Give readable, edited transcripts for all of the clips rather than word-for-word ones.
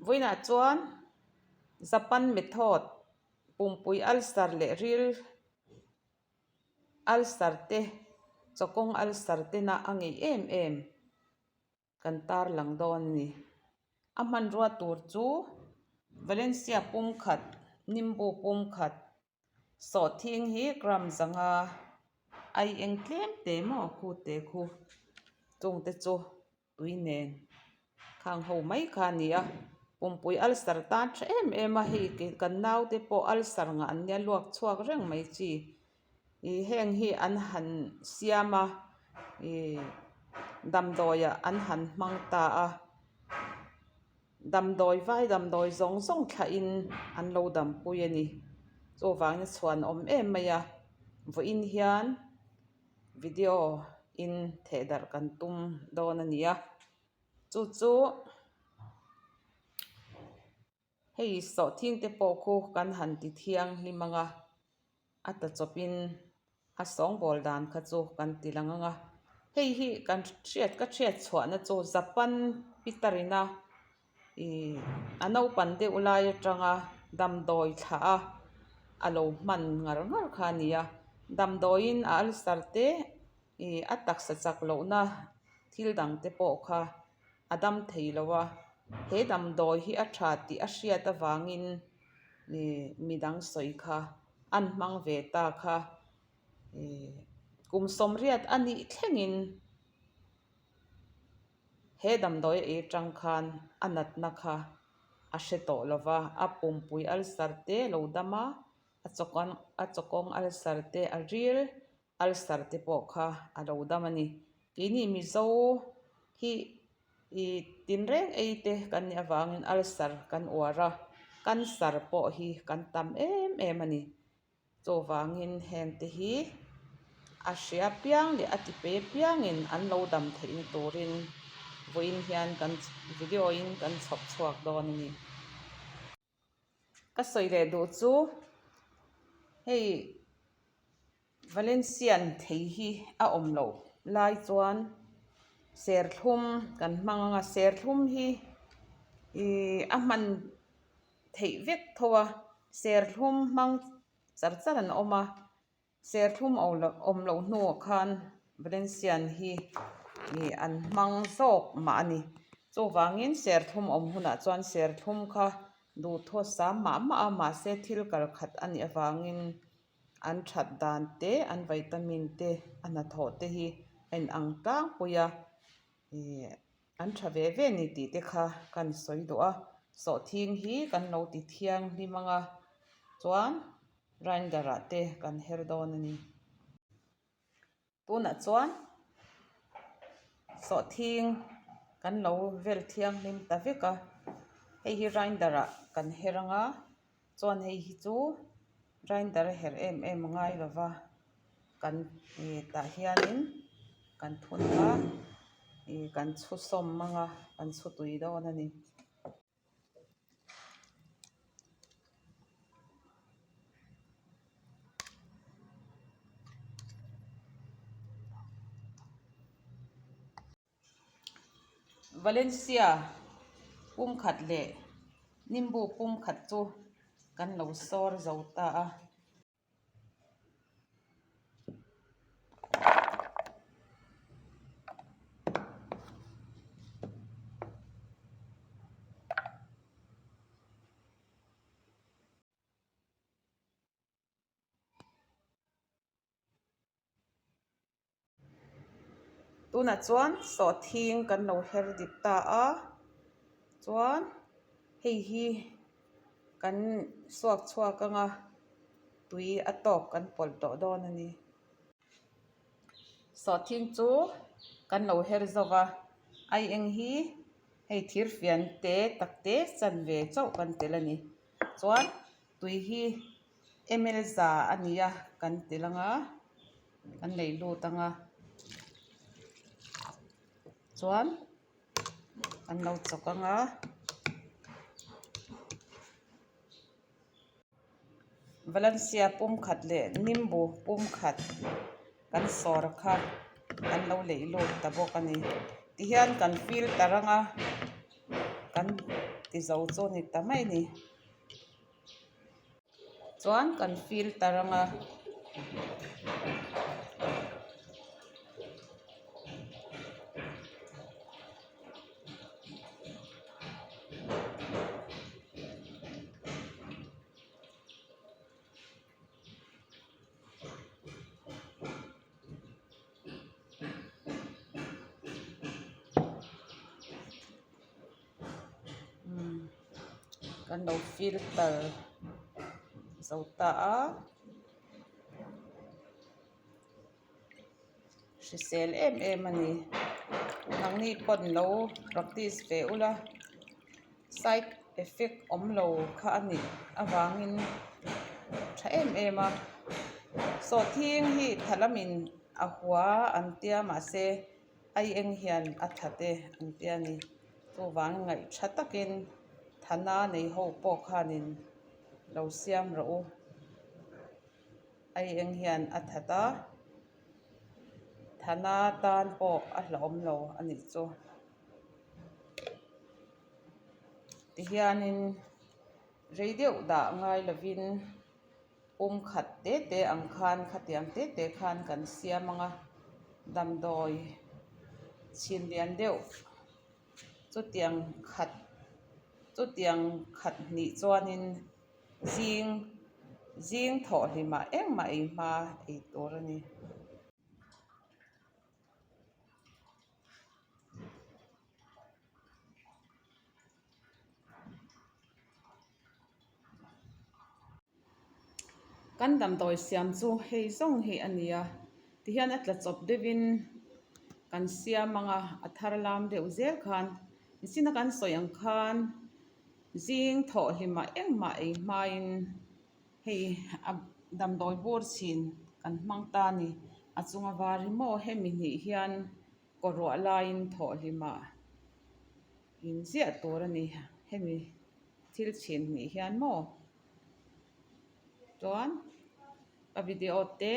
Vawiinah chuan Japan method pumpui ulcer leh ril ulcer te chawkawng ulcer tena a ngeih em em kan tarlang dawn a ni. A hmanrua tur chu Valencia pumkhat nimbu pumkhat sawhthing hi gram zanga ai eng tlem te maw khu te khu chungte chu tui nen khang ho mai kha a ni a pumpui ulcer tan tha em em a hei kan naute pawh ulcer ngah an nia luak chhuak reng mai chi ih heng hi an han siam a ih damdawi ah an han hmang ta a damdawi vai damdawi zawng zawng thlah in an lo dampui a ni chuvangin a chhuan awm em mai a vawiin hian. Video in theh darh kan tum dawn a ni a chu chu hei sawhthing te pawh khu kan han ti thianghlim ang a a ta chawp in a sawngbawl dan kha chu kan ti lang ang a hei hi kan hriat ka hriat chhuah na chu Japan pitar ina Ih a naupan deuh lai atanga damdawi thlah a a lo hman ngar ngar kha a ni a damdawiin a ulcer te ih a taksa chak lohna thil dang te pawh kha a dam thei lo a he damdawi hi a tha tih a hriat avangin ih midang sawi kha an hmang ve ta kha ih kum sawmriat a nih thlengin. He damdawi a ei tang khan a natna kha a hre tawh lo va, a pumpui ulcer te a lo dam a, a chawkawng a chawkawng ulcer te a ril ulcer te pawh kha a lo dam a ni. Keini Mizo hi ih tinreng ei te kan nih avangin ulcer kan uar a, cancer pawh hi kan tam em em a ni. Chuvangin hengte hi a hria piang leh a ti pe piangin an lo dam theihna turin vawiin hian kan video in kan chhawp chhuak dawn a ni. Ka sawi leh duh chu hei Valencian thei hi a awm loh lai chuan serthlum kan hmang ang a, serthlum hi ih a hman theih vek tho a serthlum hmang char char an awm a serthlum awm loh hnuah khan Valencian hi ih an hmang zawk mah a ni chuvangin serthlum awm hunah chuan serthlum kha duhthaw sam mah mah a mahse thil kal khat a nih avangin an that dan te an vitamin te a hnathawh te hi a inang tlangpui a. Ih an tha ve ve ni tih te kha kan sawi duh a sawhthing hi kan lo ti thianghlim ang a chuan grinder ah te kan her dawn a ni tunah chuan sawhthing kan lo vel thianghlim ta vek a hei hi grinder ah kan her ang a chuan hei hi chu grinder a herh em em a ngai lo va kan ih tah hianin kan thun a ih kan chhu sawm ang a kan chhu tui dawn a ni. Valencia pumkhat leh nimbu pumkhat chu kan lo sawr zo ta a. Tunah chuan sawhthing kan lo her dik ta a chuan hei hi kan suak chhuak ang a tui a tawk kan pawlh tawh dawn a ni. Sawhthing chu kan lo her zo va ai eng hi hei thir fian te tak te chanve chauh kan tel a ni chuan tui hi ml za a ni a kan tel ang a kan lei lut ang a chuan an lo chawk ang a Valencia pumkhat leh nimbu pumkhat kan sawr kha an lo leih lut ta bawk a ni tihian kan filter ang a kan. ti zo chu a ni ta mai a ni. Chuan kan filter anga Kan lo filter zo ta a hrisel em em a ni nangni pawn lo practice ve ula side effect awm lo kha a nih avangin tha em em a sawhthing hi tha lamin a hua an tia mahse. Ai eng hian a that e an ti a ni. Chuvang ngaih tha takin thana nei ho pawh khanin lo siam rawh u. Ai eng hian a that a, thana tan pawh a hlauhawm lo a nih chu. Tihianin rei deuh dah ngai lovin. Pum khat te te ang khan khatiang te te khan kan siam ang a, damdawi chhin lian deuh chutiang khat chutiang khat hnih chuanin zing zing thawh hlimah engmah ei hma ei tur a ni. Kan damdawi siam chu hei zawng hi a ni a tihian a tla chawp deuhin kan siam ang a a thar lam deuh zel khan nichin a kan sawi ang khan zing thawh hlimah engmah ei hmain hei a damdawi bur chhin kan hmang ta a ni a chunga var hi maw hemi hnih hian kaw ruah laiin thawh hlimah inziah tur a ni hemi thil chhin hnih hian maw chuan ka video te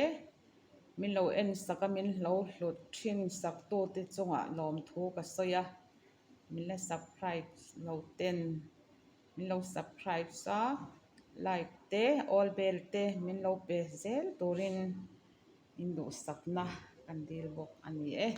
min lo en sak a min lo hlut thin sak tu te chungah lawmthu ka sawi a min la subscribe lo ten min lo subscribe a like te all bell te min lo pe zel turin in duhsakna kan dil bawk a ni e.